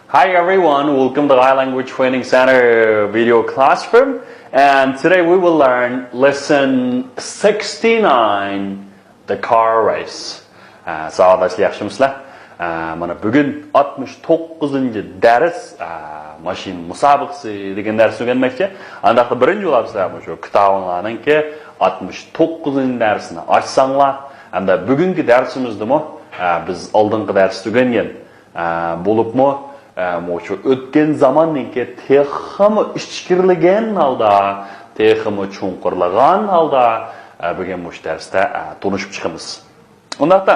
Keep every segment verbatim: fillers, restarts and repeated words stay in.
Hi everyone, welcome to Thai Language Training Center video classroom. And today we will learn lesson sixty-nine, the car race. ئە، ساۋاقداشلار ياخشىمۇسىلەر؟ ئە، مانا بۈگۈن ئاتمىش توققۇزىنچى دەرس، ئە، ماشىنا مۇسابىقىسى دېگەن دەرسنى ئۆگەنمەكچى. ئانداقتا بىرىنچى بولۇپ سىلەر مۇشۇ كىتابىڭلارنىڭكى ئاتمىش توققۇزىنچى دەرسىنى ئاچساڭلار، ھەمدە بۈگۈنكى دەرسىمىزدىمۇ، ئە، بىز ئالدىنقى دەرستە ئۆگەنگەن ئە، بولۇپمۇ، ئە، مۇشۇ ئۆتكەن زاماننىڭكى تېخىمۇ ئىچكىرىلىگەن ھالدا، تېخىمۇ چوڭقۇرلىغان ھالدا، ئە، بۈگۈن مۇشۇ دەرستە، ئە، تونۇشۇپ چىقىمىز. ئۇنداقتا،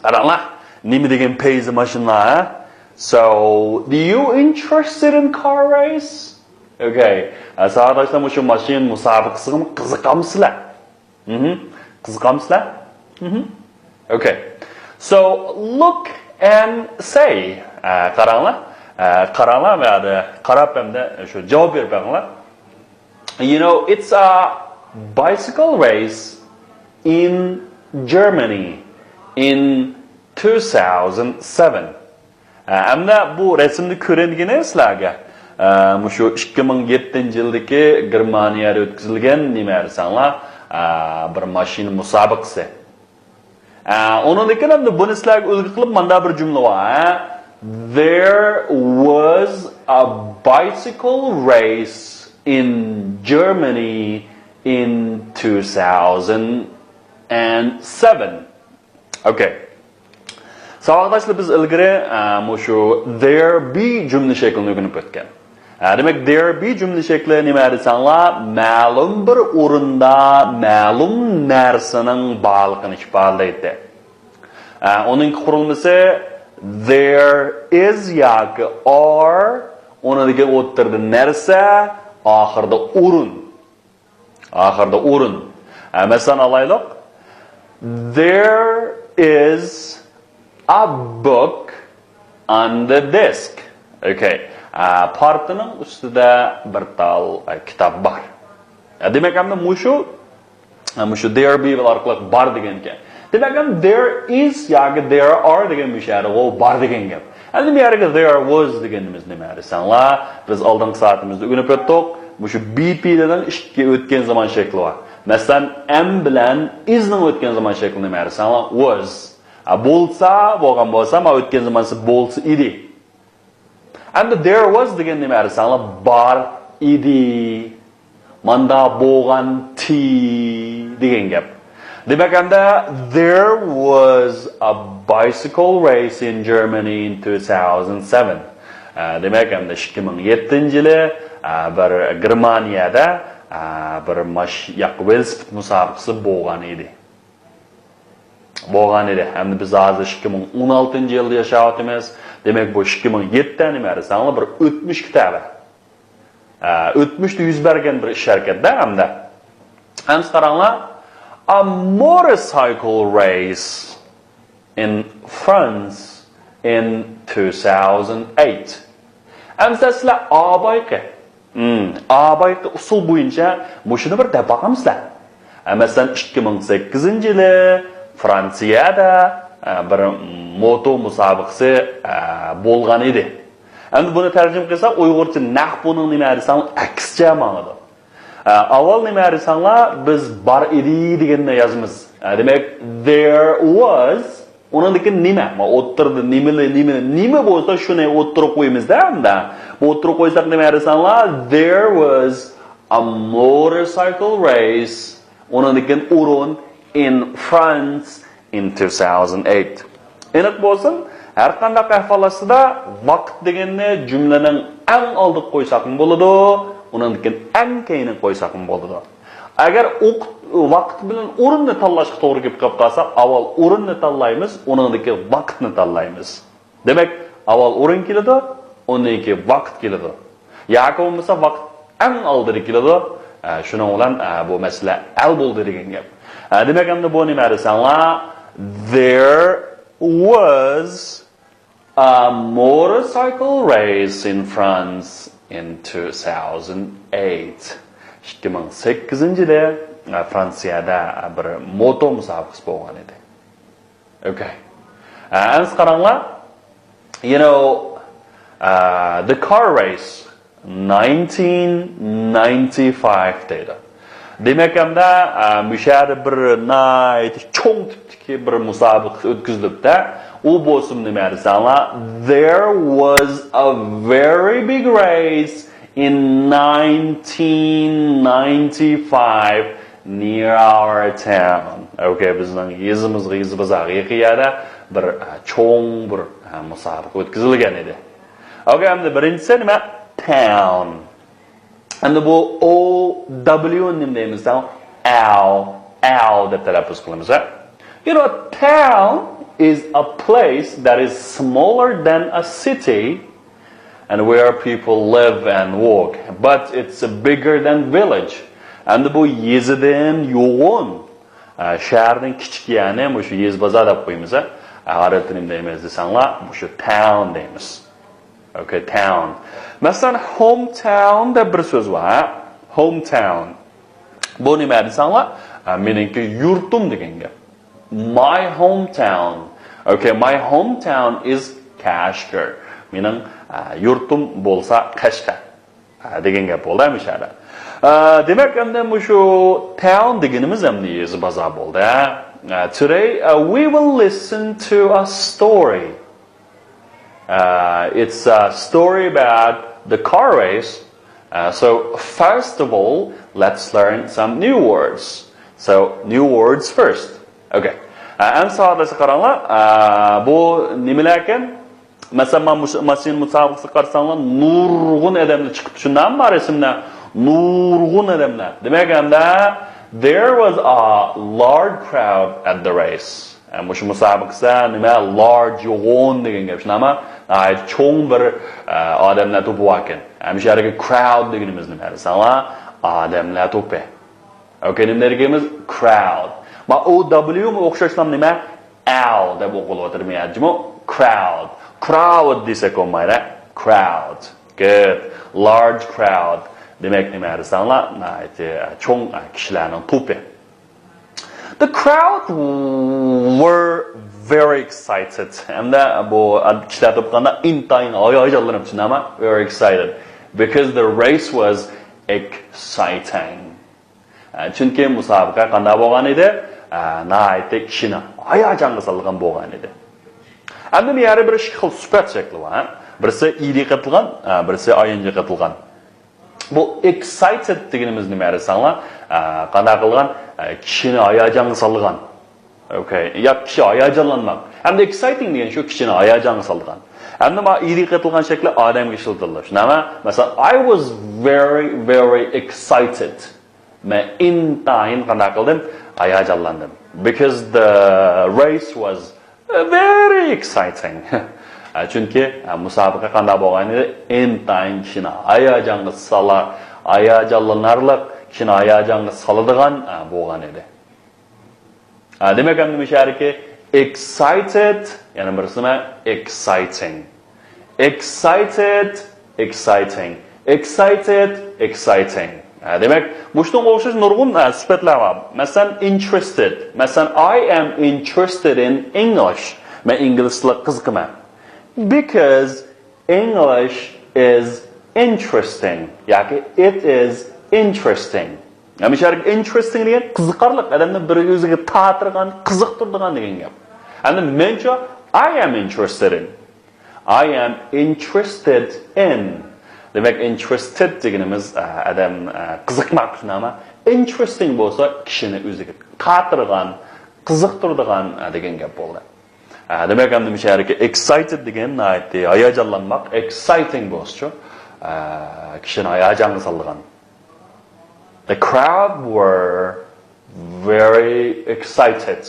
قاراڭلار، نېمە دېگەن پەيزى ماشىنىلار، ھە؟ So, do you interested in car race? Okay. ئە، ساۋاقداشلار، مۇشۇ ماشىنا مۇسابىقىسىغىمۇ قىزىقامسىلەر؟ مهم. قىزىقامسىلەر؟ مهم. Okay. So, look and say. ئە، قاراڭلار. ئە، قاراڭلار، بۇ يەردە قاراپ ھەمدە شۇ جاۋاب بېرىپ بېقىڭلار. You know, it's a bicycle race in Germany in two thousand seven. ئە، ئەمدى بۇ رەسىمدە كۆرۈنگىنى سىلەرگە، ئە، مۇشۇ ئىككى مىڭ يەتتىنچى يىلدىكى گېرمانىيەدە ئۆتكۈزۈلگەن نېمە دېسەڭلار، ئە، بىر ماشىنا مۇسابىقىسى. ئە، ئۇنىڭدىن كېيىن ئەمدى بۇنى سىلەرگە ئۈلگە قىلىپ ماندا بىر جۈملە بار، ھە؟ There was a bicycle race in Germany in two thousand seven. Okay. ساۋاقداشلار، بىز ئىلگىرى، ئە، مۇشۇ there be جۈملە شەكلىنى ئۆگىنىپ ئۆتكەن. ئە، دېمەك، there be جۈملە شەكلى نېمە دېسەڭلار، مەلۇم بىر ئورۇندا مەلۇم نەرسىنىڭ بارلىقىنى ئىپادىلەيتتى. ئە، ئۇنىڭ قۇرۇلمىسى there is ياكى are، ئۇنىڭدىكى ئوتتۇرىدا نەرسە، ئاخىرىدا ئورۇن. ئاخىرىدا ئورۇن. ئە، مەسىلەن ئالايلۇق. There is a book on the desk. Okay. ئە، پارتىنىڭ ئۈستىدە بىر تال، ئە، كىتاب بار. ئە، دېمەك، ئەمدى مۇشۇ، ئە، مۇشۇ there be ئارقىلىق بار دېگەنكەن. دېمەك، ئەمدى there is ياكى there are دېگەن مۇشۇ يەردە ئۇ بار دېگەن گەپ. ئەمدى بۇ يەرگە there was دېگىنىمىز نېمە دېسەڭلار، بىز ئالدىنقى سائىتىمىزدە ئۆگىنىپ ئۆتتۇق. مۇشۇ be پېئىلىنىڭ ئىككى ئۆتكەن زامان شەكلى بار. مەسىلەن، am بىلەن is نىڭ ئۆتكەن زامان شەكلى نېمە دېسەڭلار، was. ھە، بولسا، بولغان بولسا، ما ئۆتكەن زامانسى بولسا ئىدى. ئەمدى there was دېگەن نېمە دېسەڭلار، بار ئىدى. ماندا بولغانتى دېگەن گەپ. دېمەك، ئەمدى there was a bicycle race in Germany in two thousand seven. ئە، دېمەك، ئەمدى ئىككى مىڭ يەتتىنچى يىلى، ئە، بىر گېرمانىيەدە، ئە، بىر ماش-، ياق، ۋېلىسىپىت مۇسابىقىسى بولغان ئىدى. بولغان ئىدى. ئەمدى بىز ھازىر ئىككى مىڭ ئون ئالتىنچى يىلدا ياشاۋاتىمىز. دېمەك، بۇ ئىككى مىڭ يەتتە نېمە دېسەڭلار، بىر ئۆتمۈشكە تەۋە. ئە، ئۆتمۈشتە يۈز بەرگەن بىر ئىش ھەرىكەتتە ئەمدى. ئەمسە قاراڭلار. A motorcycle race in France in two thousand eight. ئەمسە سىلەر ئابايقى، ھىم، ئابايقى ئۇسۇل بويىچە مۇشۇنى بىر دەپ باقامسىلەر. ئە، مەسىلەن، ئىككى مىڭ سەككىزىنچى يىلى فرانسىيەدە، ئە، بىر موتو مۇسابىقىسى، ئە، بولغان ئىدى. ئەمدى بۇنى تەرجىمە قىلساق، ئۇيغۇرچە نەق بۇنىڭ نېمە دېسەڭ، ئەكسىچە ماڭىدۇ. ئە، ئاۋۋال نېمە دېسەڭلار، بىز بار ئىدى دېگەننى يازىمىز. ئە، دېمەك، there was، ئۇنىڭدىكى نېمە؟ ما ئوتتۇرىدا نېمىلى، نېمىلى، نېمە بولسا شۇنى ئوتتۇرىغا قويىمىز-دە ئەمدى. بۇ ئوتتۇرىغا قويساق نېمە دېسەڭلار، there was a motorcycle race، ئۇنىڭدىكى ئورۇن in France in two thousand eight. ئېنىق بولسۇن، ھەر قانداق ئەھۋال ئاستىدا ۋاقىت دېگەننى جۈملىنىڭ ئەڭ ئالدىغا قويساقمۇ بولىدۇ، ئۇنىڭدىن كېيىن ئەڭ كەينىگە قويساقمۇ بولىدۇ. ئەگەر ئوق-، ۋاقىت بىلەن ئورۇننى تاللاشقا توغرا كېلىپ قالىپ قالسا، ئاۋۋال ئورۇننى تاللايمىز، ئۇنىڭدىن كېيىن ۋاقىتنى تاللايمىز. دېمەك، ئاۋۋال ئورۇن كېلىدۇ، ئۇندىن كېيىن ۋاقىت كېلىدۇ. ياكى بولمىسا ۋاقىت ئەڭ ئالدىدا كېلىدۇ. ئە، شۇنىڭ بىلەن، ئە، بۇ مەسىلە ھەل بولدى دېگەن گەپ. ئە، دېمەك، ئەمدى بۇ نېمە دېسەڭلار، there was a motorcycle race in France in two thousand eight. ئىككى مىڭ سەككىزىنچى يىلى، ئە، فرانسىيەدە، ئە، بىر موتو مۇسابىقىسى بولغان ئىدى. Okay. ئە، ئەمسە قاراڭلار. You know, ئە، the car race nineteen ninety-five دەيدۇ. دېمەك، ئەمدى، ئە، مۇشۇ يەردە بىر ناھايىتى چوڭ تىپتىكى بىر مۇسابىقە ئۆتكۈزۈلۈپتۇ. ئۇ بولسىمۇ نېمە دېسەڭلار، there was a very big race in nineteen ninety-five near our town. Okay, بىزنىڭ يېزىمىزغا، يېزا بازارغا يېقىن يەردە بىر، ئە، چوڭ بىر، ئە، مۇسابىقە ئۆتكۈزۈلگەن ئىدى. Okay، ئەمدى بىرىنچىسى نېمە؟ Town. ئەمدى بۇ O W نېمە دەيمىز؟ Town. Ow, ow دەپ تەلەپپۇز قىلىمىز، ھە؟ You know, a town is a place that is smaller than a city and where people live and work, but it's bigger than village. ئەمدى بۇ يېزىدىن يوغان، ئە، شەھەردىن كىچىك، يەنى مۇشۇ يېزا بازار دەپ قويىمىز، ھە؟ ئە، ئارابتا نېمە دەيمىز دېسەڭلار، مۇشۇ town دەيمىز. Okay, town. مەسىلەن، hometown دەپ بىر سۆز بار، ھە؟ Hometown. بۇ نېمە دېسەڭلار، ئە، مېنىڭكى يۇرتۇم دېگەن گەپ. My hometown. Okay, my hometown is Kashgar. مېنىڭ، ئە، يۇرتۇم بولسا قەشقەر. ئە، دېگەن گەپ بولدى ھەمىشە. ئە، دېمەك، ئەمدى مۇشۇ town دېگىنىمىز ئەمدى يېزا بازار بولدى. ئە، today, uh, we will listen to a story. Uh, it's a story about the car race. Uh, so first of all, let's learn some new words. So new words first. Okay. Uh, ئەمدى ساۋاتلاشقا قاراڭلار. Uh, بۇ نېمىلەركەن؟ مەسىلەن، مانا مۇشۇ ماشىنا مۇسابىقىسىگە قارىساڭلار، نۇرغۇن ئادەملەر چىقىپتۇ. شۇنداقمۇ رەسىملەر؟ نۇرغۇن ئادەملەر. دېمەك، ئەمدى there was a large crowd at the race. ئە، مۇشۇ مۇسابىقىسى نېمە؟ Large، يوغان دېگەن گەپ، شۇنداقمۇ؟ ناھايىتى چوڭ بىر، ئە، ئادەملەر توپى باركەن. ئە، مۇشۇ يەردىكى crowd دېگىنىمىز نېمە دېسەڭلار؟ ئادەملەر توپى. Okay، نېمە دېگىنىمىز؟ Crowd. ما O W مۇ ئوخشاشلا نېمە؟ Ow دەپ ئوقۇلۇۋاتىدۇ مەيەرجىمۇ؟ Crowd. Crowd دېسەك بولمايدۇ. Crowd. Good. Large crowd. دېمەك، نېمە دېسەڭلار؟ ناھايىتى چوڭ كىشىلەرنىڭ توپى. The crowd were very excited. ھەمدە بۇ كىشىلەر توپى قانداق؟ ئىنتايىن ھاياجانلىنىپ، شۇنداقمۇ؟ Very excited. Because the race was exciting. ئە، چۈنكى مۇسابىقە قانداق بولغان ئىدى؟ ئە، ناھايىتى كىشىنى ھاياجانغا سالىدىغان بولغان ئىدى. ئەمدى بۇ يەردە بىر ئىككى خىل سۈپەت شەكلى بار، ھە؟ بىرسى ئىدى قېتىلغان، ئە، بىرسى ئاينجى قېتىلغان. بۇ excited دېگىنىمىز نېمە دېسەڭلار؟ ئە، قانداق قىلغان؟ ئە، كىشىنى ھاياجانغا سالىدىغان. Okay. ياكى كىشى ھاياجانلانماق. ئەمدى exciting دېگەن شۇ كىشىنى ھاياجانغا سالىدىغان. ئەمدى ما ئىدى قېتىلغان شەكلى ئادەمگە ئىشلىتىلىدۇ. شۇنداقمۇ؟ مەسىلەن، I was very, very excited. مەن ئىنتايىن قانداق قىلدىم؟ ھاياجانلاندىم. Because the race was very exciting. چۈنكى مۇسابىقە قانداق بولغان ئىدى؟ ئىنتايىن كىشىنى ھاياجانغا سالا، ھاياجانلىنارلىق، كىشىنى ھاياجانغا سالىدىغان بولغان ئىدى. ھە، دېمەك، ئەمدى مۇشۇ يەردىكى excited، يەنە بىرسى نېمە؟ Exciting. Excited, exciting. Excited, exciting. ھە، دېمەك، مۇشۇنىڭغا ئوخشاش نۇرغۇن، ھە، سۈپەتلەر بار. مەسىلەن، interested. مەسىلەن، I am interested in English. مەن ئىنگلىز تىلىغا قىزىقىمەن. Because English is interesting ياكى it is interesting. يەنى مۇشۇ يەردىكى interesting دېگەن قىزىقارلىق، ئادەمنى بىر ئۆزىگە تارتىدىغان، قىزىقتۇرىدىغان دېگەن گەپ. ئەمدى مەنچۇ، I am interested in. I am interested in. دېمەك، interested دېگىنىمىز، ئە، ئادەم، ئە، قىزىقماق، شۇنداقمۇ؟ Interesting بولسا كىشىنى ئۆزىگە تارتىدىغان، قىزىقتۇرىدىغان، ئە، دېگەن گەپ بولدى. ئە، دېمەك، ئەمدى مۇشۇ يەردىكى excited دېگەن ناھايىتى ھاياجانلانماق، exciting بولسىچۇ، ئە، كىشىنى ھاياجانغا سالىدىغان. The crowd were very excited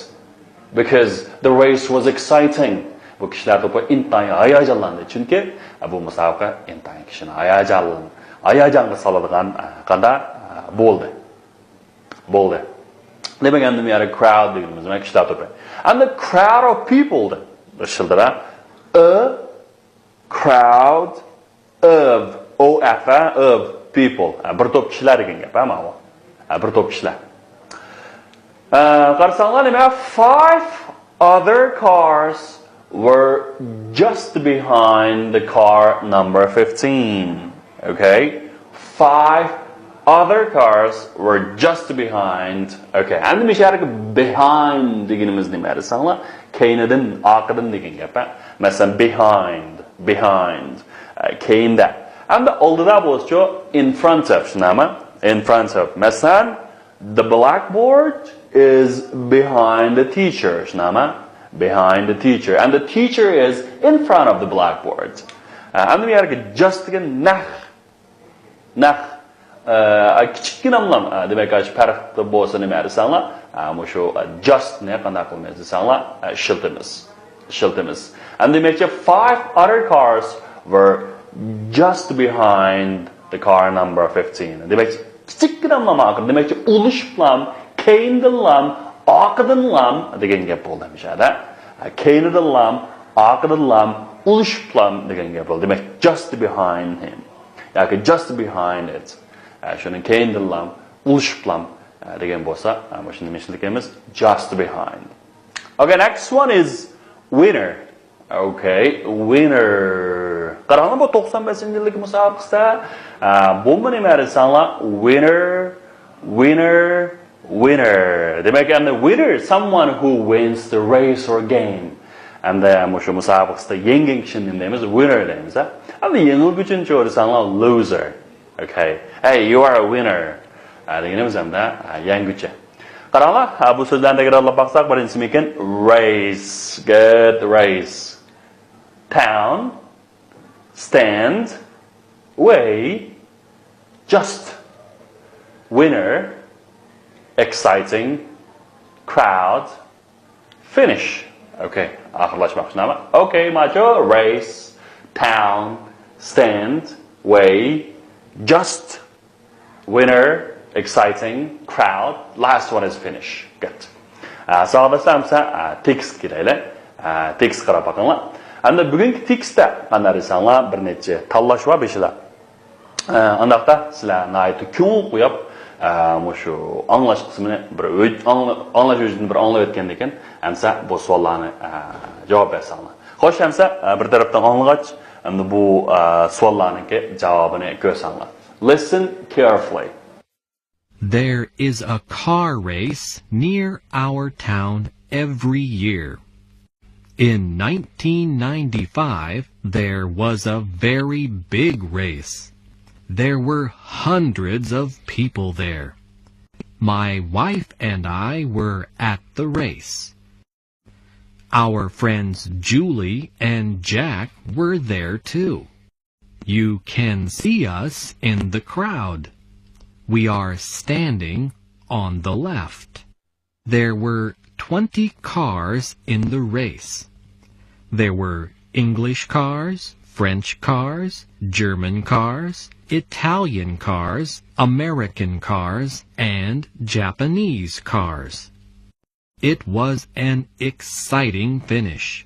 because the race was exciting. بۇ كىشىلەر توپى ئىنتايىن ھاياجانلاندى، چۈنكى، ئە، بۇ مۇسابىقە ئىنتايىن كىشىنى ھاياجانلان-، ھاياجانغا سالىدىغان، ئە، قانداق، ئە، بولدى. بولدى. دېمەك، ئەمدى بۇ يەردە crowd دېگىنىمىز نېمە؟ كىشىلەر توپى. And the crowd of people دە. بىر شىلدىرا. A crowd of. O F، of people. ھە، بىر توپ كىشىلەر دېگەن گەپ، ھە، ماۋۇ. ھە، بىر توپ كىشىلەر. ھە، قارىساڭلار نېمە؟ Five other cars were just behind the car number fifteen. Okay? Five other cars were just behind. Okay. ئەمدى مۇشۇ يەردىكى behind دېگىنىمىز نېمە دېسەڭلار، كەينىدىن، ئارقىدىن دېگەن گەپ. ھە؟ مەسىلەن، behind, behind. ئە، كەينىدە. ئەمدى ئالدىدا بولسىچۇ، in front of، شۇنداقمۇ؟ In front of. مەسىلەن، the blackboard is behind the teacher، شۇنداقمۇ؟ Behind the teacher. And the teacher is in front of the blackboard. ئە، ئەمدى بۇ يەردىكى just دېگەن نەق نەق، ئە، كىچىككىنەملام، ئە، دېمەك، ئاشۇ پەرق بولسا نېمە دېسەڭلار، ئە، مۇشۇ، ئە، just نى قانداق قىلىمىز دېسەڭلار، ئە، ئىشلىتىمىز. ئىشلىتىمىز. ئەمدى دېمەكچى، five other cars were just behind the car number fifteen. دېمەك، كىچىككىنەملام ئارقىدا، دېمەكچى، ئۇلىشىپلام، كەينىدىنلام، ئارقىدىنلام دېگەن گەپ بولدى مۇشۇ يەردە. ئە، كەينىدىنلام، ئارقىدىنلام، ئۇلىشىپلام دېگەن گەپ بولدى. دېمەك، just behind him. ياكى just behind it. ئە، شۇنىڭ كەينىدىنلام، ئۇلىشىپلام، ئە، دېگەن بولسا، ئە، مۇشۇنى ئىشلىتىمىز، just behind. Okay, next one is winner. Okay, winner. قاراڭلار، بۇ توقسان بەشىنچى يىلدىكى مۇسابىقىسى. ئە، بۇمۇ نېمە دېسەڭلار، winner, winner, winner. دېمەك، ئەمدى winner, someone who wins the race or game. ئەمدى مۇشۇ مۇسابىقىسىدە يەڭگەن كىشىنى نېمە دەيمىز؟ Winner دەيمىز، ھە؟ ئەمدى يېڭىلگۈچىنى چۆرىسەڭلار، loser. Okay. Hey, you are a winner. ھە، دېگىنىمىز ئەمدى، ھە، يەڭگۈچى. قاراڭلار، ھە، بۇ سۆزلەرنى تەكرارلاپ باقساق، بىرىنچىسىمىكىن، race. Good, race. Town, stand, way, just. Winner, exciting, crowd, finish. Okay, ئاخىرلاشماقچى نېمە؟ Okay, ماچۇ، race, town, stand, way, just, winner, exciting, crowd, last one is finish. Good. ئە، ساۋاقداشلار، ئەمسە، ئە، تېكىستكە كېلەيلى. ئە، تېكىست قاراپ باقىڭلار. ئەمدى بۈگۈنكى تېكىستتە قانداق دېسەڭلار، بىر نەچچە تاللاش بار بېشىدا. ئە، ئانداقتا سىلەر ناھايىتى كۆڭۈل قويۇپ، ئە، مۇشۇ ئاڭلاش قىسمىنى بىر ئۆي-، ئاڭلا-، ئاڭلاش ھۆججىتىنى بىر ئاڭلاپ ئۆتكەندىن كېيىن، ئەمسە بۇ سوئاللارنى، ئە، جاۋاب بەرسەڭلار. خوش، ئەمسە، ئە، بىر تەرەپتىن ئاڭلىغاچ، ئەمدى بۇ، ئە، سوئاللارنىڭكى جاۋابىنى كۆرسەڭلار. Listen carefully. There is a car race near our town every year. In nineteen ninety-five, there was a very big race. There were hundreds of people there. My wife and I were at the race. Our friends Julie and Jack were there too. You can see us in the crowd. We are standing on the left. There were twenty cars in the race. There were English cars, French cars, German cars, Italian cars, American cars, and Japanese cars. It was an exciting finish.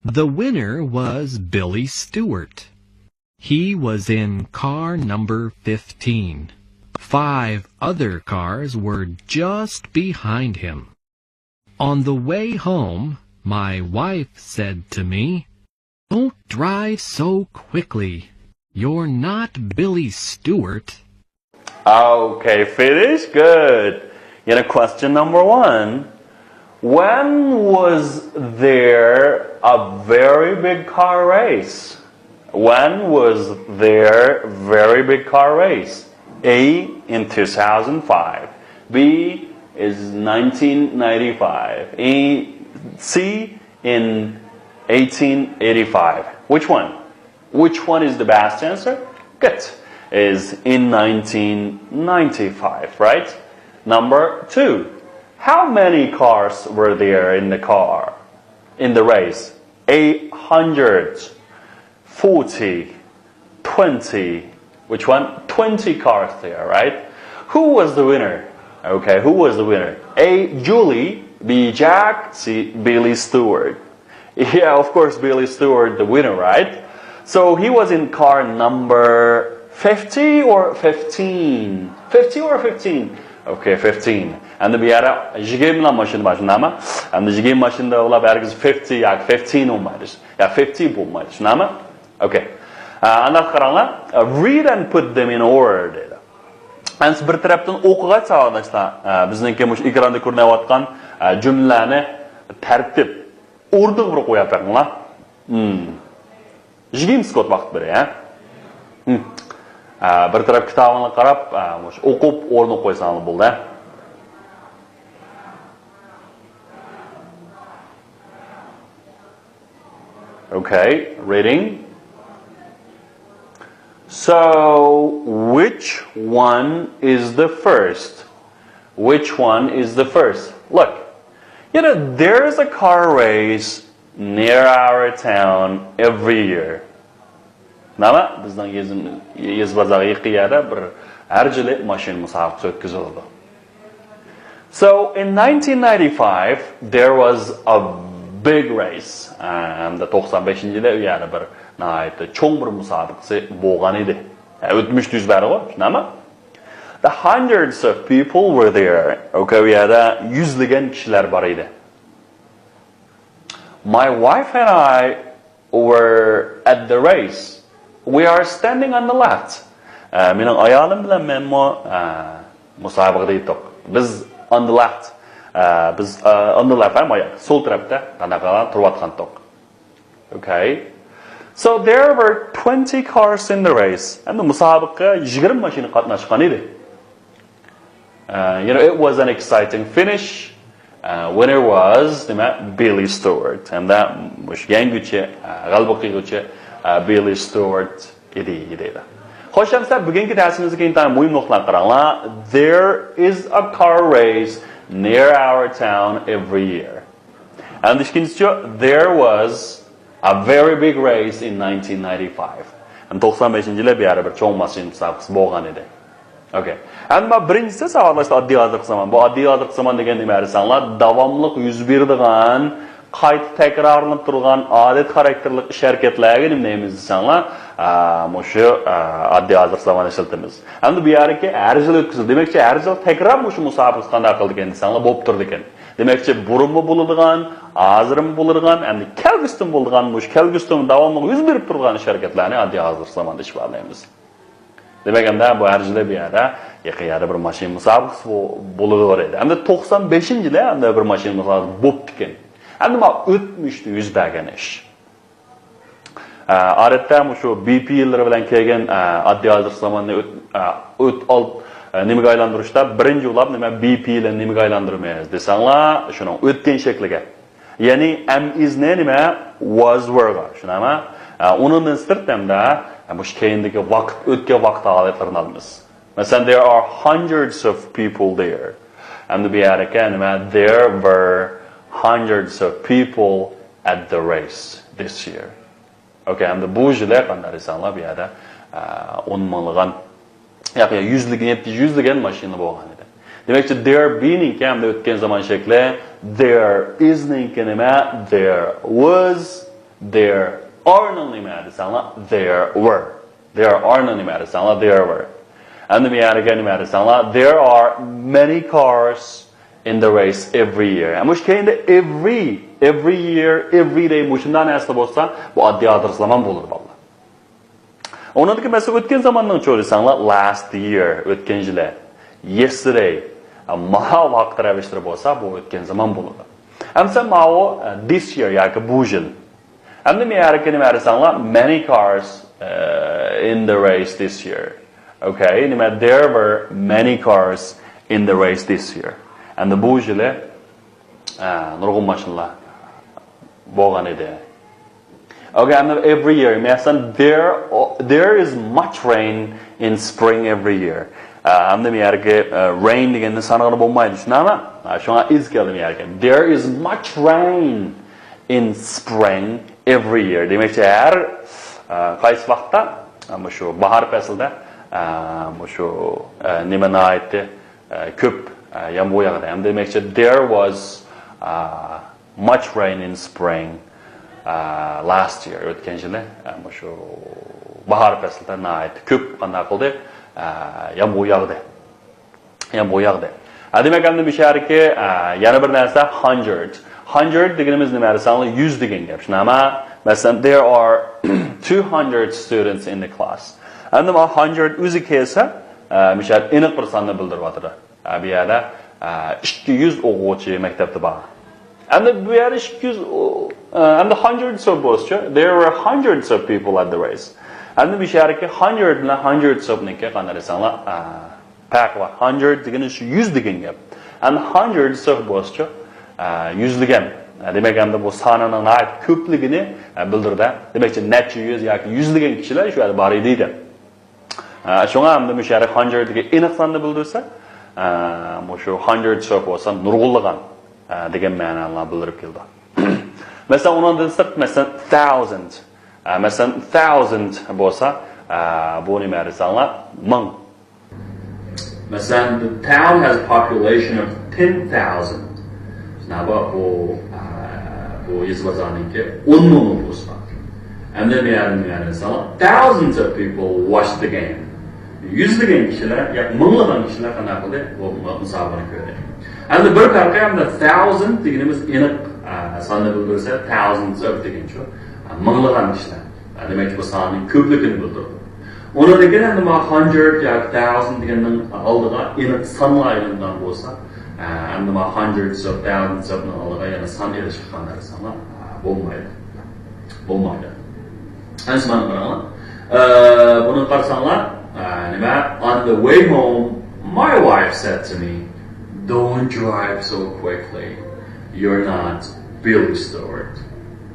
The winner was Billy Stewart. He was in car number fifteen. Five other cars were just behind him. On the way home, my wife said to me, "Don't drive so quickly. You're not Billy Stewart." Okay, finish? Good. You know, question number one. When was there a very big car race? When was there very big car race? A, in two thousand five. B is nineteen ninety-five. E, C, in eighteen eighty-five. Which one? Which one is the best answer? Good. Is in nineteen ninety-five, right? Number two. How many cars were there in the car, in the race? A hundred, forty, twenty. Which one? Twenty cars there, right? Who was the winner? Okay, who was the winner? A, Julie, B, Jack, C, Billy Stewart. Yeah, of course, Billy Stewart, the winner, right? So he was in car number fifty or fifteen? Fifty or fifteen? Okay, fifteen. ئەمدى بۇ يەردە يىگىرمىلا ماشىنا بار، شۇنداقمۇ؟ ئەمدى يىگىرمە ماشىنىدا ئۇلار ھەرگىز fifty ياكى fifteen بولمايدۇ. يا fifty بولمايدۇ، شۇنداقمۇ؟ Okay. ئانداق قاراڭلار. Read and put them in order دەيدۇ. ئەمدى بىر تەرەپتىن ئوقۇغاچ ساۋاقداشلار، بىزنىڭكى مۇشۇ ئېكراندا كۆرۈنۈۋاتقان جۈملىلەرنى تەرتىپ، ئوردىغا بىر قويۇپ بېقىڭلار. Hmm. يىگىرمە سېكۇنت ۋاقىت بېرەي، ھە؟ Hmm. بىر تەرەپ كىتابىڭلارغا قاراپ، مۇشۇ ئوقۇپ، ئورنىغا قويساڭلار بولدى، ھە؟ Okay, reading. So, which one is the first? Which one is the first? Look, you know, there's a car race near our town every year. نېمە؟ بىزنىڭ يېزىم-، يېزا بازارغا يېقىن يەردە بىر ھەر يىلى ماشىنا مۇسابىقىسى ئۆتكۈزۈلىدۇ. So, in nineteen ninety-five, there was a big race. ئەمدى توقسان بەشىنچى يىلى ئۇ يەردە بىر ناھايىتى چوڭ بىر مۇسابىقىسى بولغان ئىدى. ئۆتمۈشتە يۈز بەردىغۇ، شۇنداقمۇ؟ The hundreds of people were there. Okay, ئۇ يەردە يۈزلىگەن كىشىلەر بار ئىدى. My wife and I were at the race. We are standing on the left. مېنىڭ ئايالىم بىلەن مەنمۇ مۇسابىقىدە ئىدۇق. بىز on the left. بىز on the left، ھەم ئاياق، سول تەرەپتە قانداق تۇرۇۋاتقانتۇق. Okay. So there were twenty cars in the race. ئەمدى مۇسابىقىگە يىگىرمە ماشىنا قاتناشقان ئىدى. Uh, you know, it was an exciting finish. Uh, winner was، نېمە، Billy Stewart. ھەمدە مۇشۇ يەڭگۈچى، uh، غەلىبە قىلغۇچى، uh، Billy Stewart ئىدى، دەيدۇ. خوش، ئەمسە بۈگۈنكى دەرسىمىزدىكى ئىنتايىن مۇھىم نۇقتىلارنى قاراڭلار. There is a car race near our town every year. ئەمدى ئىككىنچىسى، there was a very big race in nineteen ninety-five. ئەمدى توقسان بەشىنچى يىلى بۇ يەردە بىر چوڭ ماشىنا مۇسابىقىسى بولغان ئىدى. Okay. ئەمدى مانا بىرىنچىسى ساۋاقداشلار، ئاددىي ھازىرقى زامان. بۇ ئاددىي ھازىرقى زامان دېگەن نېمە دېسەڭلار، داۋاملىق يۈز بېرىدىغان، قايتا تەكرارلىنىپ تۇرغان ئادەت خاراكتېرلىك ئىش ھەرىكەتلەرگە نېمە دەيمىز دېسەڭلار، ئا، مۇشۇ، ئا، ئاددىي ھازىرقى زامان ئىشلىتىمىز. ئەمدى بۇ يەردىكى ھەر يىل ئۆتكۈزۈلدى. دېمەكچى، ھەر يىل تەكرار مۇشۇ مۇسابىقىسى قانداق قىلىدىكەن دېسەڭلار، بولۇپ تۇرىدىكەن. دېمەكچى، بۇرۇنمۇ بولىدىغان، ھازىرمۇ بولىدىغان، ئەمدى كەلگۈسىدىمۇ بولىدىغان، مۇشۇ كەلگۈسىدىمۇ داۋاملىق يۈز بېرىپ تۇرىدىغان ئىش ھەرىكەتلەرنى ئاددىي ھازىرقى زاماندا ئىپادىلەيمىز. دېمەك، ئەمدى بۇ ھەر يىلى بۇ يەردە، يېقىن يەردە بىر ماشىنا مۇسابىقىسى بو-، بولىدۇ ئىدى. ئەمدى توقسان بەشىنچى يىلى ئەمدى بىر ماشىنا مۇسابىقىسى بوپتىكەن. ئەمدى مانا ئۆتمۈشتە يۈز بەرگەن ئىش. ئە، ئادەتتە مۇشۇ بى پى يىللىرى بىلەن كەلگەن، ئە، ئاددىي ھازىرقى زاماننى ئۆت-، ئە، ئۆت-، ئال-، ئە، نېمىگە ئايلاندۇرۇشتا، بىرىنچى ئۇلاپ نېمە، بى پى يىلىنى نېمىگە ئايلاندۇرىمىز دېسەڭلار، شۇنىڭ ئۆتكەن شەكلىگە. يەنى ئەم ئىزنى نېمە، ۋاز ۋېرغا، شۇنداقمۇ؟ ئە، ئۇنىڭدىن سىرت ھەمدە، ئە، مۇشۇ كەينىدىكى ۋاقىت، ئۆتكەن ۋاقىت ھالەتلىرىنى ئالىمىز. مەسىلەن، there are hundreds of people there. ئەمدى بۇ يەردىكى نېمە، there were hundreds of people at the race this year. Okay, ئەمدى بۇ يىلى قانداق دېسەڭلار، بۇ يەردە، ئە، ئون مىڭلىغان، ياق، ياق، يۈزلىگەن، يەتتە يۈزلىگەن ماشىنا بولغان ئىدى. دېمەكچى، there be نىڭكى ئەمدى ئۆتكەن زامان شەكلى، there is نىڭكى نېمە، there was، there are نىڭ نېمە دېسەڭلار، there were. There are نىڭ نېمە دېسەڭلار، there were. ئەمدى بۇ يەرگە نېمە دېسەڭلار، there are many cars in the race every year. ئەمما شۇ كەينىدە every، every year، every day مۇشۇنداق نەرسە بولسا، بۇ ئاددىي ھازىرقى زامان بولىدۇ، بالىلار. ئۇنىڭدىكى مەسىلە ئۆتكەن زاماننىڭچۇ دېسەڭلار، last year، ئۆتكەن يىلى، yesterday. ماۋۇ ۋاقىت رەۋىشلىرى بولسا، بۇ ئۆتكەن زامان بولىدۇ. ئەمسە ماۋۇ، this year ياكى بۇ يىل. ئەمدى مەن ھەرىكەتنى بەرسەڭلار، many cars، uh, in the race this year. Okay، نېمە، there were many cars in the race this year. ئەمدى بۇ يىلى، ئە، نۇرغۇن ماشىنىلار بولغان ئىدى. Okay، ئەمدى every year. مەسىلەن، there, there is much rain in spring every year. ئە، ئەمدى مەن ھەرىكەت، ئە، rain دېگەننى سانىغىلى بولمايدۇ، شۇنداقمۇ؟ ئە، شۇڭا is كەلدى مەن ھەرىكەت. There is much rain in spring every year. دېمەكچى، ھەر، ئە، قايسى ۋاقىتتا، ئە، مۇشۇ باھار پەسلىدە، ئە، مۇشۇ، ئە، نېمە ناھايىتى، ئە، كۆپ، ئە، يامغۇر ياغدى. ھەم دېمەكچى، there was، ئە، much rain in spring، ئە، last year. ئۆتكەن يىلى، ئە، مۇشۇ باھار پەسلىدە ناھايىتى كۆپ قانداق قىلدى؟ ئە، يامغۇر ياغدى. يەنى بۇ ياقتا. ھە، دېمەك، ئەمدى مۇشۇ يەردىكى، ئە، يەنە بىر نەرسە، hundred. Hundred دېگىنىمىز نېمە دېسەڭلار، يۈز دېگەن گەپ. شۇنداقمۇ؟ مەسىلەن، there are two hundred students in the class. ئەمدى مانا hundred ئۆزى كەلسە، ئە، مۇشۇ يەردە ئېنىق بىر ساننى بىلدۈرۈۋاتىدۇ. ئە، بۇ يەردە، ئە، ئىككى يۈز ئوقۇغۇچى مەكتەپتە بار. ئەمدى بۇ يەردە ئىككى يۈز، ئە، ئەمدى hundreds of بولسىچۇ، there were hundreds of people at the race. ئەمدى بۇ يەردىكى hundred بىلەن hundreds of نىڭكى قانداق دېسەڭلار، ئە، پەرقى بار. Hundred دېگىنى شۇ يۈز دېگەن گەپ. ئەمدى hundreds of بولسىچۇ، ئە، يۈزلىگەن. ئە، دېمەك، ئەمدى بۇ سانىنىڭ ناھايىتى كۆپلۈكىنى، ئە، بىلدۈرىدۇ. دېمەكچى، نەچچە يۈز ياكى يۈزلىگەن كىشىلەر شۇ يەردە بار ئىدى دەپ. ئە، شۇڭا ئەمدى مۇشۇ يەردە hundred دېگەن ئېنىق ساننى بىلدۈرسە، ئە، مۇشۇ hundreds of بولسا نۇرغۇنلىغان، ئە، دېگەن مەنىلەرنى بىلدۈرۈپ كېلىدۇ. مەسىلەن، ئۇنىڭدىن سىرت، مەسىلەن، thousand. ئە، مەسىلەن، thousand بولسا، ئە، بۇ نېمە دېسەڭلار، مىڭ. مەسىلەن، the town has a population of ten thousand. نەبا بۇ، ئە، بۇ يېزا بازارنىڭكى ئون مىڭ نوپۇسى بار. ئەمدى نېمە دېسەڭلار، thousands of people watched the game. يۈزلىگەن كىشىلەر، يا مىڭلىغان كىشىلەر قانداق قىلدى؟ بۇ مۇسابىقىنى كۆردى. ئەمدى بىر پەرقى، ئەمدى thousand دېگىنىمىز ئېنىق، ئە، ساننى بىلدۈرسە، thousands of دېگەنچۇ، ئە، مىڭلىغان كىشىلەر. ئە، دېمەكچى، بۇ ساننىڭ كۆپلۈكىنى بىلدۈرىدۇ. ئۇنىڭدىن كېيىن ئەمدى مانا hundred ياكى thousand دېگەننىڭ ئالدىغا ئېنىق سانلار ئېلىنغان بولسا، ئە، ئەمدى مانا hundreds of thousands of نىڭ ئالدىغا يەنە سان ئېلىشقا قانداق دېسەڭلار، ئە، بولمايدۇ. بولمايدۇ. ئەمسە مانا قاراڭلار. ئە، بۇنى قارىساڭلار، ئە، نېمە؟ On the way home, my wife said to me, "Don't drive so quickly. You're not Billy Stewart."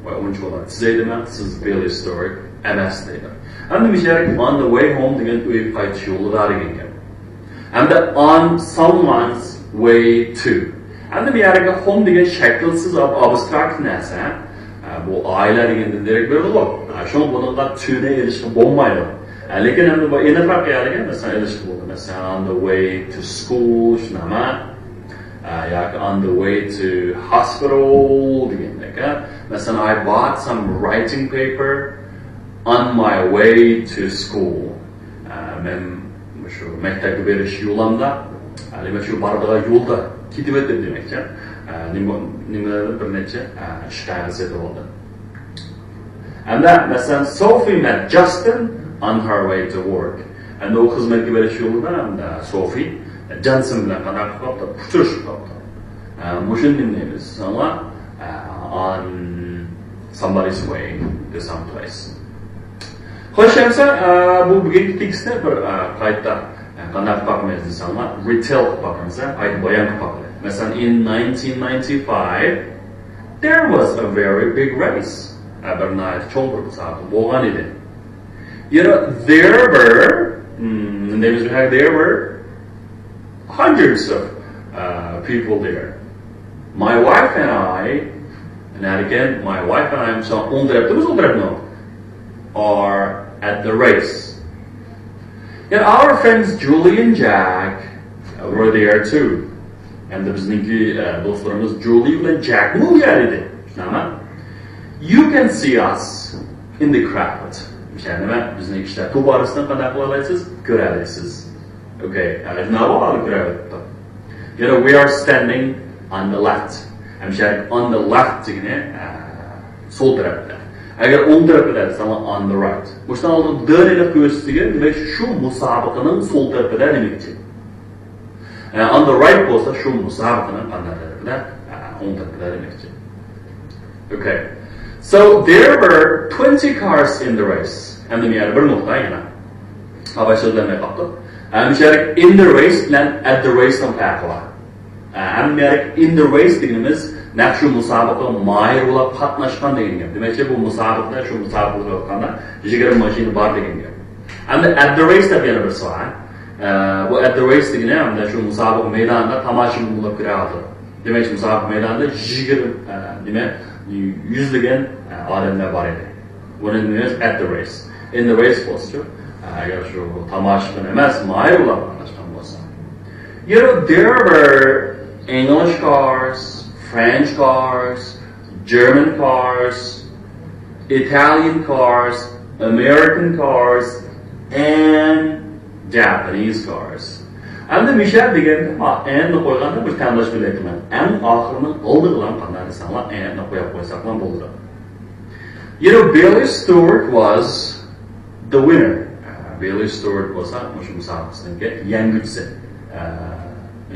ۋاي، ئۇنچە بولار. سىز دېمەڭ، سىز Billy Stewart ئەمەس دەيدۇ. ئەمدى مۇشۇ يەردە on the way home دېگەن ئۆيگە قايتىش يولىدا دېگەن گەپ. ھەمدە on someone's way to. ئەمدى بۇ يەردىكى home دېگەن شەكىلسىز، ئاب-، ئابستراكت نەرسە. ئە، بۇ ئائىلە دېگەندىن دېرەك بېرىدىغۇ. ئە، شۇڭا بۇنىڭغا to نى ئېلىشقا بولمايدۇ. ئە، لېكىن ئەمدى بۇ ئېنىقراق يەرلەرگە، مەسىلەن، ئېلىشقا بولىدۇ. مەسىلەن، on the way to school، شۇنداقمۇ؟ ئە، ياكى on the way to hospital دېگەندەك. ئە، مەسىلەن، I bought some writing paper on my way to school. ئە، مەن مۇشۇ مەكتەپكە بېرىش يولۇمدا، ئە، دېمەك، شۇ بارىدىغان يولدا كېتىۋەتتىم دېمەكچى. ئە، نېمە، نېمىلەردىن بىر نەچچە، ئە، ئىش قەغىزى سېتىۋالدىم. ئەمدى، مەسىلەن، Sophie met Justin on her way to work. ئەمدى ئۇ خىزمەتكە بېرىش يولىدا، ئەمدى سوفى جانسون بىلەن قانداق قىلىپ قاپتۇ؟ ئۇچرىشىپ قاپتۇ. ئە، مۇشۇنى نېمە دەيمىز؟ ساڭا، ئە، on somebody's way to some place. خوش، ئەمسە، ئە، بۇ بۈگۈنكى تېكىستنى بىر، ئە، قايتا، ئە، قانداق قىلىپ باقىمىز دېسەڭلار، retell قىلىپ باقىمىز، ھە، قايتا بايان قىلىپ باقىلى. مەسىلەن، in nineteen ninety-five, there was a very big race. ئە، بىر ناھايىتى چوڭ بىر مۇسابىقە بولغان ئىدى. You know, there were، hmm, there were hundreds of, uh, people there. My wife and I, and again, my wife and I, so ئوڭ تەرەپتە بىز، ئوڭ تەرەپتە، are at the race. And our friends Julie and Jack were there too. ئەمدى بىزنىڭكى، ئە، دوستلىرىمىز جۇلى بىلەن جەكمۇ ئۇ يەردە ئىدى. شۇنداقمۇ؟ You can see us in the crowd. يەنى بىزنىڭ كىشىلەر توپ ئارىسىدىن قانداق قىلالايسىز؟ كۆرەلەيسىز. Okay. ئە، ناۋا ھالى كۆرەلەيدۇ. You know, we are standing on the left. ھەمشە on the left دېگىنى، ئە، سول تەرەپتە. ئەگەر ئوڭ تەرەپتە دېسەڭلار on the right. مۇشۇنىڭ ئالدىدا دېگەن، دېمەك، شۇ مۇسابىقىنىڭ سول تەرىپىدە دېمەكچى. ئە، on the right بولسا شۇ مۇسابىقىنىڭ قانداق تەرىپىدە؟ ئە، ئوڭ تەرىپىدە دېمەكچى. Okay. So there were twenty cars in the race. ئەمدى بۇ يەردە بىر نۇقتا يەنە. ھاۋا سۆزلەنمەي قاپتۇ. ئە، مۇشۇ يەردە in the race بىلەن at the race نىڭ پەرقى بار. ئە، ئەمدى بۇ يەردە in the race دېگىنىمىز نەق شۇ مۇسابىقىگە ماھىر بولاپ قاتناشقان دېگەن گەپ. دېمەكچى، بۇ مۇسابىقىدە، شۇ مۇسابىقىگە قاتناشقاندا يىگىرمە ماشىنا بار دېگەن گەپ. ئەمدى at the race دەپ يەنە بىرسى بار. ئە، بۇ at the race دېگىنى ئەمدى شۇ مۇسابىقە مەيدانىدا تاماشىبىن بولۇپ كىرەۋاتىدۇ. دېمەك، مۇسابىقە مەيدانىدا يىگىرمە، ئە، نېمە، يۈزلىگەن، ئە، ئادەملەر بار ئىدى. بۇنى دېيىمىز at the race. In the race بولسىچۇ، ئە، ئەگەر شۇ تاماشىبىن ئەمەس، ماھىر بولاپ قاتناشقان بولسا. You know, there were English cars, French cars, German cars, Italian cars, American cars, and Japanese cars. ئەمدى مىشەل دېگەندە، ئا، ئەننى قويغاندا بىر تەڭداش بىلەن ئەڭ ئاخىرىنىڭ ئالدىغىلا قانداق دېسەڭلار، ئەننى قويۇپ قويساقلا بولىدۇ. You know, Billy Stewart was the winner. Billy Stewart بولسا مۇشۇ مۇسابىقىسىنىڭكى يەڭگۈچىسى.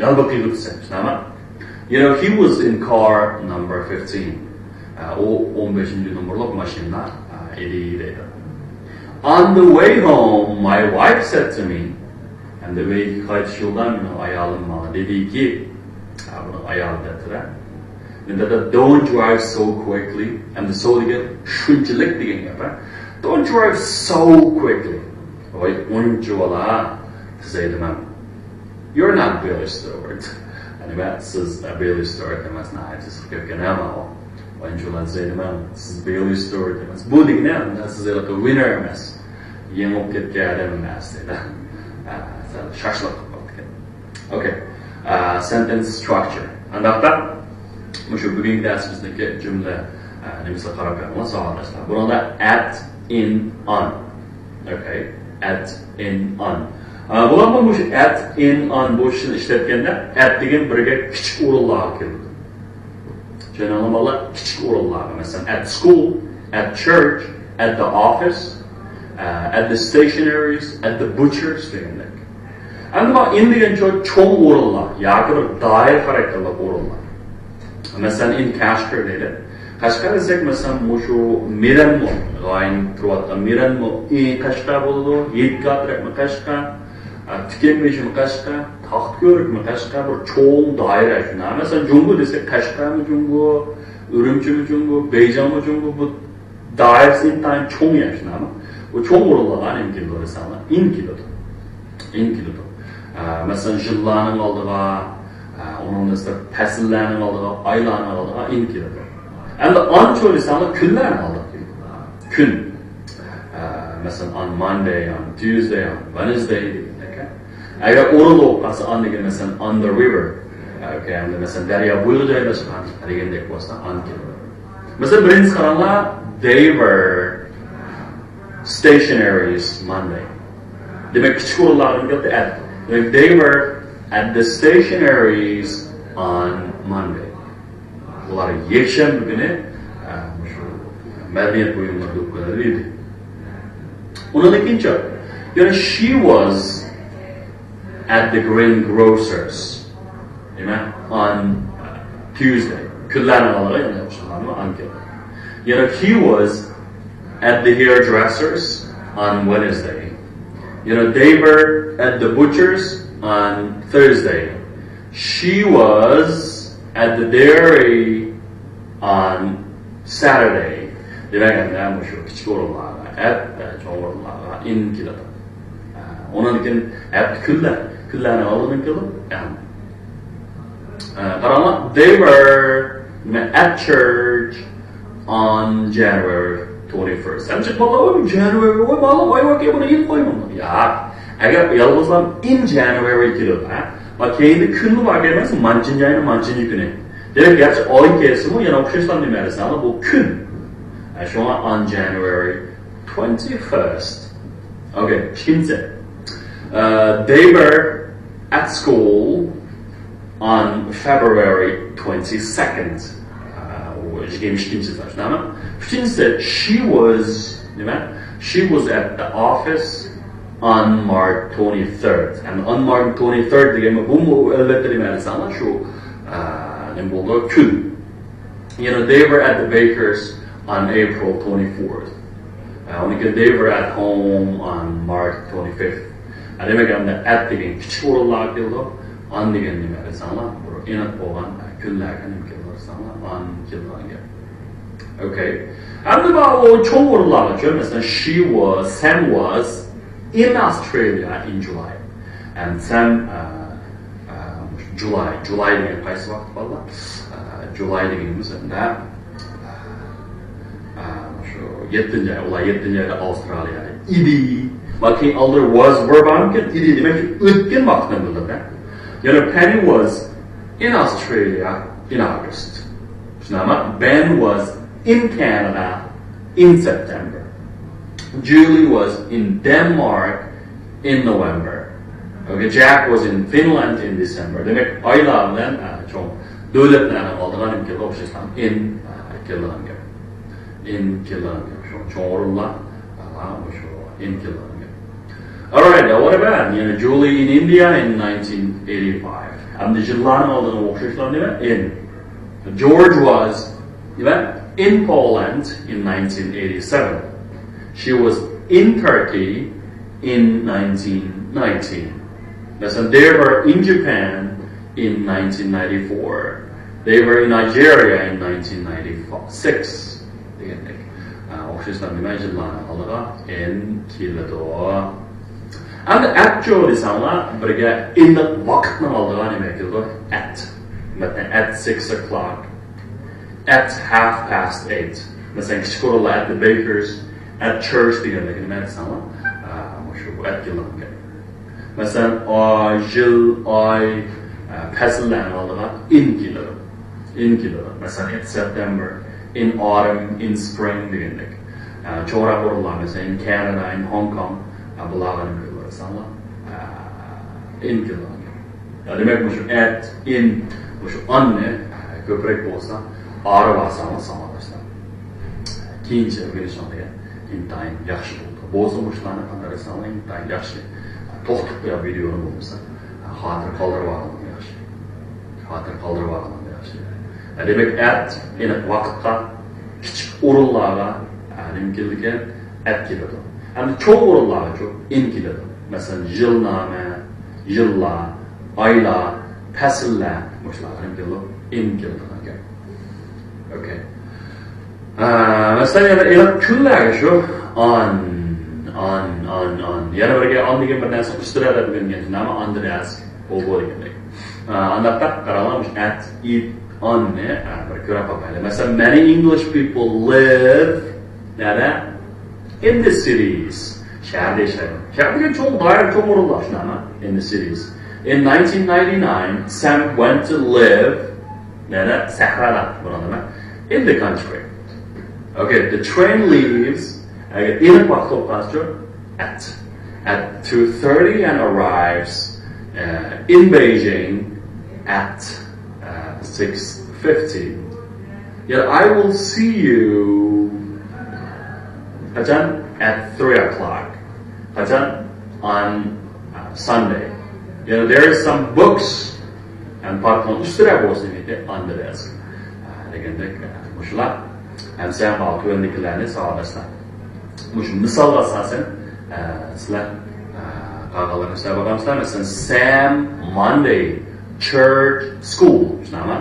غەلىبە قىلغۇچىسى، شۇنداقمۇ؟ You know, he was in car number fifteen. ئۇ ئون بەشىنچى نومۇرلۇق ماشىنىدا ئىدى دەيدۇ. On the way home, my wife said to me, ئەمدى ئۆيگە قايتىش يولىدا مېنىڭ ئايالىم ماڭا دېدىكى، بۇنىڭ ئايالى دەپتۇ-دە. مەن دەيدۇ، don't drive so quickly. ئەمدى so دېگەن شۇنچىلىك دېگەن گەپ. Don't drive so quickly. ۋاي، ئۇنچىۋالا تېز ھەيدىمەڭ. You're not Billy Stewart. ئەنىمە، سىز، ئە، Billy Stewart ئەمەس، ناھايىتى سىغىپ كەتكەن ئەمما ئۇ. ئۇنچىۋالا تېز ھەيدىمەڭ، سىز Billy Stewart ئەمەس. بۇ دېگىنى، ئەمدى سىز ھېلىقى winner ئەمەس. يېڭىپ كەتكەن ئادەم ئەمەس دەيدۇ. ئە، سەل شاشلىق قىلىپ قالدىكەن. Okay. ئە، sentence structure. ئانداقتا، مۇشۇ بۈگۈنكى دەرسىمىزدىكى جۈملە، ئە، نېمىسىگە قاراپ بېقىڭلار، ساۋاقداشلار. بۇنىڭدا at، in، on. Okay. At, in, on. ئە، بۇلارمۇ مۇشۇ at، in، on بۇ ئىشنى ئىشلەتكەندە at دېگەن بىرگە كىچىك ئورۇنلارغا كېلىدۇ. چۈشەندىڭلارمۇ بالىلار؟ كىچىك ئورۇنلارغا، مەسىلەن، at school, at church, at the office, ئە، at the stationaries, at the butcher's دېگەندەك. ئەمدى مانا in دېگەن چوڭ، چوڭ ئورۇنلار ياكى بىر دائىرە خاراكتېرلىك ئورۇنلار. مەسىلەن، in Kashgar دەيلى. قەشقەر دېسەك، مەسىلەن، مۇشۇ مىرەنمۇ، غايىن تۇرۇۋاتقان مىرەنمۇ in قەشقەر بولىدۇ، ھېيتگاھ تەرەپمۇ قەشقەر، ئە، تىكەنبېشىمۇ قەشقەر، تاختىكۆۋرۈكمۇ قەشقەر، بىر چوڭ دائىرە شۇنداق. مەسىلەن، جۇڭگو دېسەك، قەشقەرمۇ جۇڭگو، ئۈرۈمچىمۇ جۇڭگو، بېيجىڭمۇ جۇڭگو، بۇ دائىرىسى ئىنتايىن چوڭ يەر، شۇنداقمۇ؟ بۇ چوڭ ئورۇنلارغا نېمە كېلىدۇ دېسەڭلار، in كېلىدۇ. In كېلىدۇ. ئە، مەسىلەن، يىللارنىڭ ئالدىغا، ئە، ئۇنىڭدىن سىرت پەسىللەرنىڭ ئالدىغا، ئايلارنىڭ ئالدىغا in كېلىدۇ. ئەمدى on چۇ دېسەڭلار، كۈنلەرنىڭ ئالدىغا كېلىدۇ. كۈن. ئە، مەسىلەن، on Monday, on Tuesday, on Wednesday دېگەندەك. ئەگەر ئورۇندا بولۇپ قالسا، on دېگەن، مەسىلەن، on the river. Okay، ئەمدى، مەسىلەن، دەريا بويىغا جايلاشقان دېگەندەك بولسا، on كېلىدۇ. مەسىلەن، بىرىنچىسى قاراڭلار، they were stationaries Monday. دېمەك، كىچىك ئورۇنلارغا كەلدى at. دېمەك، they were at the stationaries on Monday. ئۇلار يەكشەنبە كۈنى، ئە، مۇشۇ مەدەنىيەت بۇيۇملىرى دۇكىنىدا ئىدى. ئۇنىڭدىن كېيىنچە، يەنە she was at the greengrocer's. دېمەك، on Tuesday. كۈنلەرنىڭ ئالدىغا يەنە ئوخشىغانمۇ on كېلىدۇ. يەنە he was at the hairdresser's on Wednesday. You know, they were at the butcher's on Thursday. She was at the dairy on Saturday. دېمەك، ئەمدى مۇشۇ كىچىك ئورۇنلارغا at، چوڭ ئورۇنلارغا in كېلىدۇ. ئۇنىڭدىن كېيىن at كۈنلەر، كۈنلەرنىڭ ئالدىدىن كېلىدۇ ئەن. قاراڭلار، they were at church on January twenty-first. ئەمدى بالىلار، ۋاي، January، ۋاي، بالىلار، ۋاي، ۋاي، بۇنى يېزىپ قويماڭلار. ياق. ئەگەر يالغۇزلام in January كېلىدۇ، ھە؟ ۋە كەينىدە كۈنمۇ بار ئەمەس، مانچىنچى ئاينىڭ مانچىنچى كۈنى. دېمەك، گەرچە ئاي كەلسىمۇ، يەنە ئوخشاشلا نېمە دېسەڭلار، بۇ كۈن. ھە، شۇڭا on January twenty-first. Okay، ئىككىنچىسى. Uh, they were at school on February twenty-second. ئۇ يىگىرمە ئىككىنچى سانى، شۇنداقمۇ؟ ئۈچىنچىسى، she was، نېمە؟ She was at the office on March twenty-third. And on March twenty-third دېگەنمۇ، بۇمۇ ئەلۋەتتە نېمە دېسەڭلار، شۇ، ئە، نېمە بولدى؟ كۈن. You know, they were at the baker's on April twenty-fourth. ئە، ئۇنىڭ كېيىن they were at home on March twenty-fifth. ئە، دېمەك، ئەمدى at دېگەن كىچىك ئورۇنلارغا كېلىدۇ. On دېگەن نېمە دېسەڭلار، بىر ئېنىق بولغان، ئە، كۈنلەرگە نېمە كېلىدۇ دېسەڭلار، on كېلىدىغان گەپ. Okay. ئەمدى بار ئۇ چوڭ ئورۇنلارغىچۇ، مەسىلەن، she was, Sam was in Australia in July. And Sam، ئە، ئە، July، July دېگەن قايسى ۋاقىت بالىلار؟ ئە، July دېگىنىمىز ئەمدى، ئە، شۇ يەتتىنچى ئاي، ئۇلار يەتتىنچى ئايدا ئاۋسترالىيادا ئىدى. بەلكى ئالدىدا was، were بارمىكىن؟ ئىدى دېمەك، ئۆتكەن ۋاقىتنى بىلدۈرىدۇ. يەنە Penny was in Australia in August. شۇنداقمۇ؟ Ben was in Canada in September. Julie was in Denmark in November. Okay, Jack was in Finland in December. دېمەك، ئايلار بىلەن، ئە، چوڭ دۆلەتلەرنىڭ ئالدىغا نېمە كېلىدۇ؟ ئوخشاشلا ئىن، ئە، كېلىدىغان گەپ. ئىن كېلىدىغان گەپ. شۇڭا چوڭ ئورۇنلار، ئە، مۇشۇ ئىن كېلىدىغان گەپ. Alright, what about, you know, Julie in India in nineteen eighty-five? ئەمدى يىللارنىڭ ئالدىغا ئوخشاشلا نېمە؟ In. George was, نېمە؟ In Poland in nineteen eighty-seven. She was in Turkey in nineteen ninety. مەسىلەن، they were in Japan in nineteen ninety-four. They were in Nigeria in nineteen ninety-six. دېگەندەك. ئە، ئوخشاشلا نېمە؟ يىللارنىڭ ئالدىغا ئىن كېلىدۇ. ئەمدى ئەتچۇ دېسەڭلار، بىرگە ئىنلىق ۋاقىتنىڭ ئالدىغا نېمە كېلىدۇ؟ ئەت. مەسىلەن، at six o'clock. At half past eight. مەسىلەن، كىچىك ئورۇنلار at the baker's, at church دېگەندەك نېمە دېسەڭلار، ئە، مۇشۇ ئەت كېلىدىغان گەپ. مەسىلەن، ئاي، يىل، ئاي، ئە، پەسىللەرنىڭ ئالدىغا ئىن كېلىدۇ. ئىن كېلىدۇ. مەسىلەن، in September, in autumn, in spring دېگەندەك. ئە، چوڭراق ئورۇنلار، مەسىلەن، in Canada, in Hong Kong، ئە، بۇلارغا نېمە كېلىدۇ دېسەڭلار، ئە، ئىن كېلىدۇ. يا، دېمەك، مۇشۇ at، in، مۇشۇ on نى، ئە، كۆپرەك بولسا، ئارا بارساڭلار ساڭلاشسا. كېيىنچە ئۆگىنىشىڭلارغا ئىنتايىن ياخشى بولىدۇ. بولسا مۇشۇلارنى قانداق دېسەڭلار ئىنتايىن ياخشى. توختىتىپ قويۇپ ۋىدېونى بولمىسا، خاتىرە قالدۇرۇپ ئالغىنىڭ ياخشى. خاتىرە قالدۇرۇپ ئالغىنىڭ ياخشى. دېمەك، ئەت ئېنىق ۋاقىتقا، كىچىك ئورۇنلارغا، نېمە كېلىدىكەن؟ ئەت كېلىدۇ. ئەمدى چوڭ ئورۇنلارغىچۇ ئىن كېلىدۇ. مەسىلەن، يىلنامە، يىللار، ئايلار، پەسىللەر، مۇشۇلارغا نېمە كېلىدۇ؟ ئىن كېلىدىغان گەپ. ئوكەي. ئە، مەسىلەن، يەنە ئېنىق كۈنلەرگە شۇ on, on, on, on. يەنە بىرگە on دېگەن بىر نەرسە ئۈستىدە دەپ ئۆگەنگەن. نېمە؟ On the desk. بۇ، بۇ دېگەندەك. ئە، ئانداقتا قاراڭلار، مۇشۇ at, it, on نى، ئە، بىر كۆرۈپ باقايلى. مەسىلەن، many English people live نەدە؟ In the cities. شەھەردە ياشايدۇ. شەھەر دېگەن چوڭ دائىرە، چوڭ ئورۇنلار، شۇنداقمۇ؟ In the cities. In nineteen ninety-nine, Sam went to live نەدە؟ سەھرادا. بۇنىڭ نېمە؟ In the country. Okay, the train leaves. ئەگەر ئېنىق ۋاقىت بولۇپ قالسىچۇ، at, at two thirty and arrives, uh, in Beijing at, uh, six fifty. Yet I will see you قاچان؟ At three o'clock. قاچان؟ On, uh, Sunday. You know, there is some books and پارتنىڭ ئۈستىدە بولسا نېمە؟ On the desk. ئە، دېگەندەك، ئە، مۇشۇلار. ھەم سەن ماڭا تۆۋەندىكىلەرنى ساۋاقداشلار. مۇشۇ مىسالغا ئاساسەن، ئە، سىلەر، ئە، قالغانلىرىنى سىلەر باقامسىلەر. مەسىلەن، Sam, Monday, church, school. شۇنداقمۇ؟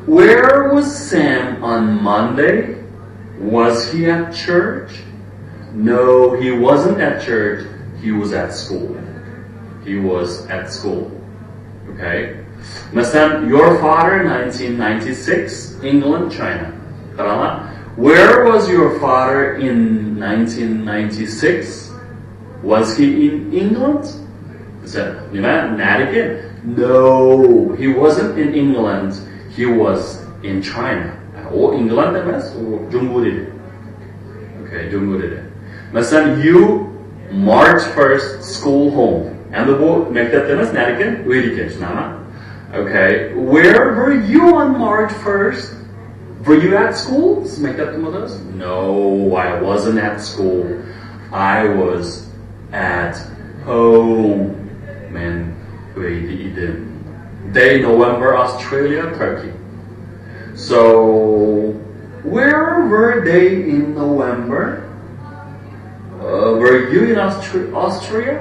Where was Sam on Monday? Was he at church? No, he wasn't at church. He was at school. He was at school. Okay. مەسىلەن، your father, nineteen ninety-six, England, China. قاراڭلار. Where was your father in nineteen ninety-six? Was he in England? دېسە، نېمە؟ نەدىكى؟ No, he wasn't in England. He was in China. ئۇ ئىنگلاند ئەمەس، ئۇ جۇڭگودا ئىدى. Okay, جۇڭگودا ئىدى. مەسىلەن، you march first, school, home. ئەمدى بۇ مەكتەپتە ئەمەس، نەدىكەن؟ ئۆيدىكەن، شۇنداقمۇ؟ Okay, where were you on March first? Were you at school? سىز مەكتەپتىمۇ ئىدىڭىز؟ No, I wasn't at school. I was at home. مەن ئۆيدە ئىدىم. They, November, Australia, Turkey. So, where were they in November? Uh, were you in Austri- Austria?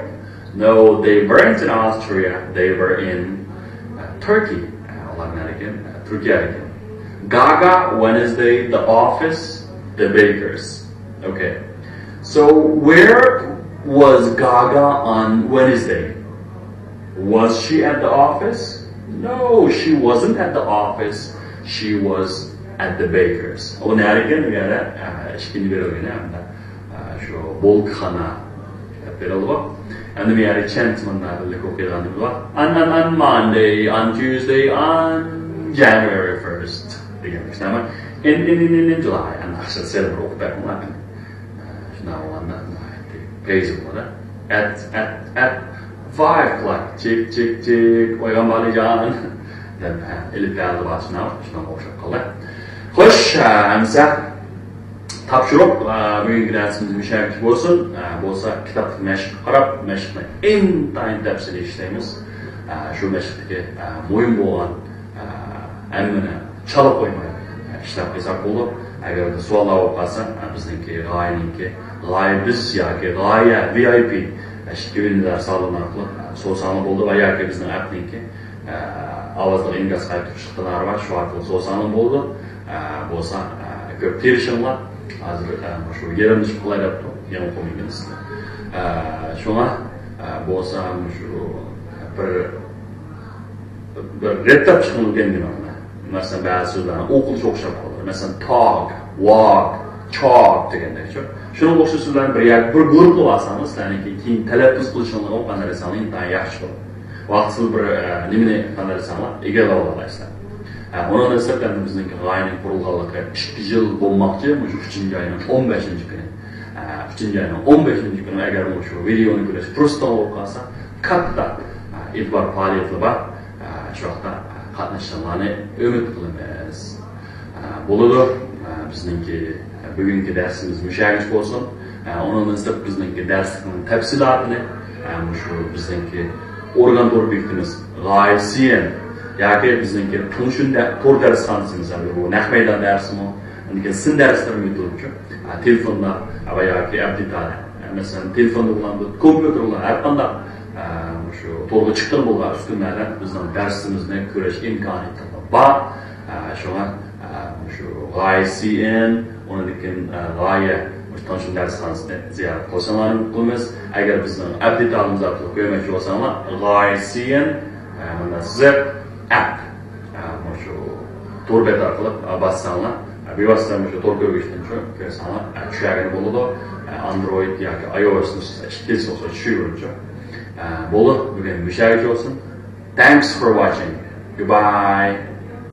No, they weren't in Austria. They were in, uh, Turkey. ئۇلار نەدىكەن؟ تۈركىيەدىكەن. Gaga, Wednesday, the office, the bakers. Okay. So where was Gaga on Wednesday? Was she at the office? No, she wasn't at the office. She was at the baker's. ئۇ نەدىكەن دېگەندە، ئىككىنچى بېرىلگىنى ھەمدە شۇ بولكىخانا دەپ بېرىلىدۇ. ئەمدى بۇ يەردە چەنتىمىندا بىللە ئوقۇيدىغان نېمە بار؟ On, on, on Monday, on Tuesday, on January first دېگەن. شۇنداقمۇ؟ In, in, in, in, in July. ئەمدى ئاشۇ سەل بىر ئوقۇپ بەرمەڭلار. شۇنداق بولغاندا پەيزى بولىدۇ. At, at, at Five o'clock، چىك، چىك، چىك، ئويغانماڭلار جان، دەپ، ھە، ئېلىپ بەردى باشىنا، شۇنىڭغا ئوخشاپ قالدى. خوش، ھە، ئەمسە تاپشۇرۇق، ھە، بۈگۈنكى دەرسىمىز مۇشەگىچە بولسۇن. ھە، بولسا كىتابتىكى مەشىققە قاراپ، مەشىقنى ئىنتايىن تەپسىلىي ئىشلەيمىز. ھە، شۇ مەشىقتىكى، ھە، مۇھىم بولغان، ھە، ھەممىنى چالا قويماي، ھە، ئىشلەپ قىلساق بولىدۇ. ئەگەردە سوئاللار بولۇپ قالسا، ھە، بىزنىڭكى غايىنىڭكى، غايە بىز ياكى غايە ۋى ئاي پى، ھە، ئىككى ئۈندىدار سالون ئارقىلىق، ھە، سورىساڭلار بولىدۇ ۋە ياكى بىزنىڭ ئەپنىڭكى، ئە، ئاۋازلىق ئىنكاس قايتۇرۇش ئىقتىدارى بار، شۇ ئارقىلىق سورىساڭلار بولىدۇ. ئە، بولسا، ئە، كۆپ تىرىشىڭلار. ھازىر، ئە، مۇشۇ يېرىمدە چىقىپ قالاي دەپتۇ، يېڭى قومۇيمىز. ئە، شۇڭا، ئە، بولسا مۇشۇ بىر، بىر رەتلەپ چىقىڭ دېگەن نېمە؟ مەسىلەن، بەزى سۆزلەرنى ئوقۇلۇشى ئوخشاپ قالىدۇ. مەسىلەن، تاگ، ۋاگ، چاگ دېگەندەكچۇ. شۇنىڭغا ئوخشاش سۆزلەرنى بىر يەرگە بىر گۇرۇپپىلاپ ئالساڭىز، سىلەرنىڭكى كېيىن تەلەپپۇز قىلىشىڭلارغا قانداق دېسەڭلار ئىنتايىن ياخشى بولىدۇ. ۋاقىتسىز بىر، ئە، نېمىنى قانداق دېسەڭلار ئىگىلەپ ئالالايسىلەر. ئە، ئۇنىڭدىن سىرت ئەمدى بىزنىڭكى غايىنىڭ قۇرۇلغانلىقى ئىككى يىل بولماقچى، مۇشۇ ئۈچىنچى ئاينىڭ ئون بەشىنچى كۈنى. ئە، ئۈچىنچى ئاينىڭ ئون بەشىنچى كۈنى ئەگەر مۇشۇ ۋىدېئونى كۆرۈش پۇرسىتىڭ بولۇپ قالسا، كاتتا، ئە، ئېتىبار پائالىيەتلىرى بار. ئە، شۇ ۋاقىتتا، ئە، قاتنىشىشىڭلارنى ئۈمىد قىلىمىز. ئە، بولىدۇ. ئە، بىزنىڭكى، ئە، بۈگۈنكى دەرسىمىز مۇشۇ يەرگىچە بولسۇن. ئە، ئۇنىڭدىن سىرت بىزنىڭكى دەرسلىكنىڭ تەپسىلاتىنى، ئە، مۇشۇ بىزنىڭكى ئورگان تور بېكىتىمىز غايە سىيەن ياكى بىزنىڭكى تۇڭشۈن دە-، تور دەرسخانىسى، مىسالى، بۇ نەق مەيدان دەرسىمۇ، ئاندىن كېيىن سىن دەرسلىرىمۇ يېتىلىدۇ. ئە، تېلېفوندا، ئە، ۋە ياكى ئەبدىتالە. ئە، مەسىلەن، تېلېفوندا بولغان، كومپيۇتېر بولغان، ھەر قانداق، ئە، مۇشۇ تورغا چىققىلى بولغان ئۈسكۈنىلەردە بىزنىڭ دەرسىمىزنى كۆرۈش ئىمكانىيىتى بار. ئە، شۇڭا، ئە، مۇشۇ غايە سىيەن، ئۇنىڭدىن كېيىن، ئە، غايە مۇشۇ تۇڭشۈن دەرسخانىسىنى زىيارەت قىلساڭلارنى ئۈمىد قىلىمىز. ئەگەر بىزنىڭ ئەبدىتالىمىز ئارقىلىق كۆرمەكچى بولساڭلار، غايە سىيەن، ئە، مۇنداق زىق ئەپ، ئە، مۇشۇ تور بەت ئارقىلىق، ئە، باسساڭلار، ئە، بىۋاسىتە مۇشۇ تور كۆرگۈچتىن شۇ كۆرسەڭلار، ئە، چۈشەرگىلى بولىدۇ. ئە، ئاندرويد ياكى ئاي ئو ئېسنى ئىشلىتىسىز، ئىككىلىسى بولسا چۈشۈرگىنىچۇ. ئە، بولدى، بۈگۈن مۇشۇ يەرگىچە بولسۇن. Thanks for watching. Goodbye.